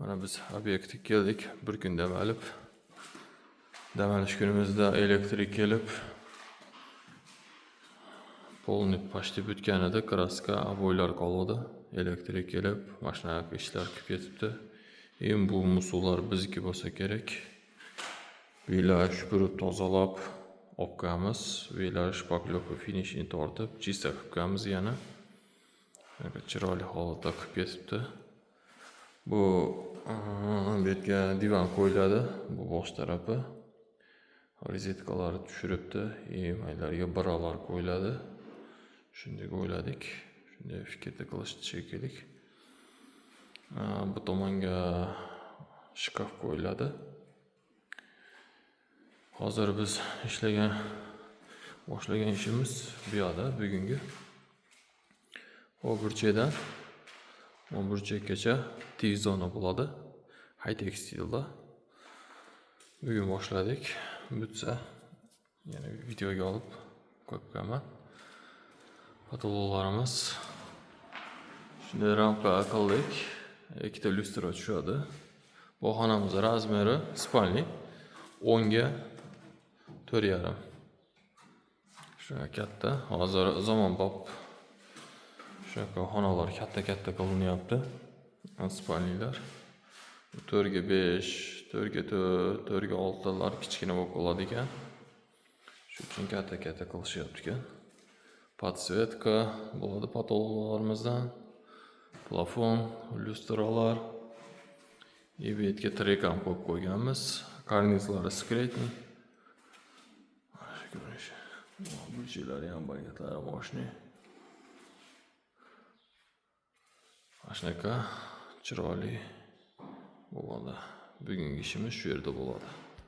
Mana biz obyektga keldik. Bir kun dam olib. Dam olish kunimizda elektrik kelib, полный почти bitgan edi. Краска, обой lar qoldi. Elektrik kelib, mana shunaqa ishlar qilib ketibdi. Endi bu мусор lar bizniki bo'lsa kerak. Uylar supurib, tozalab olib qo'yamiz. Uylar шпаклёвка finishini tortib, чисто qilib qo'yamiz yana. Shunaqa chiroyli holatda qilib ketibdi. Bu bu yerga divan qo'yiladi, bu bosh tarafi. Rozetkalari tushiribdi. И maylarga bralar qo'yiladi. Shunday o'yladik. Shunday fikrda qilishdi shekilli. Bu tomonga shkaf qo'yiladi. Hozir biz ishlagan, boshlagan ishimiz bu yoqda bugungi. Bu burchakdan bu burchakkacha TV zona bo'ladi. High-tech stilda. Bugun boshladik. Bitsa, yana videoga olib qo'yib qo'yaman. Потолок larimiz shunday ramka qildik. Ikkita lyustra tushadi. Bu xonamiz размер i спальный 10 ga 4,5. Shunaqa katta. Hozir zamonbop shunaqa xonalar katta-katta qilinyapti. Спальный lar. 4 ga 5, 4 ga 4, 4 ga 6 lar kichkina bo'lib qoladi ekan. Shu uchun katta-katta qilishyapti ekan. Подсветка bo'ladi потолок larimizdan. Plafon, lyustralar. И bu yerga trek ham qo'yib qo'yganmiz. Karnizlari секретный. Mana shu ko'rinishi. Burchaklari ham, banketlari мощный. Mana shunaqa chiroyli bo'ladi. Bugungi ishimiz shu yerda bo'ladi.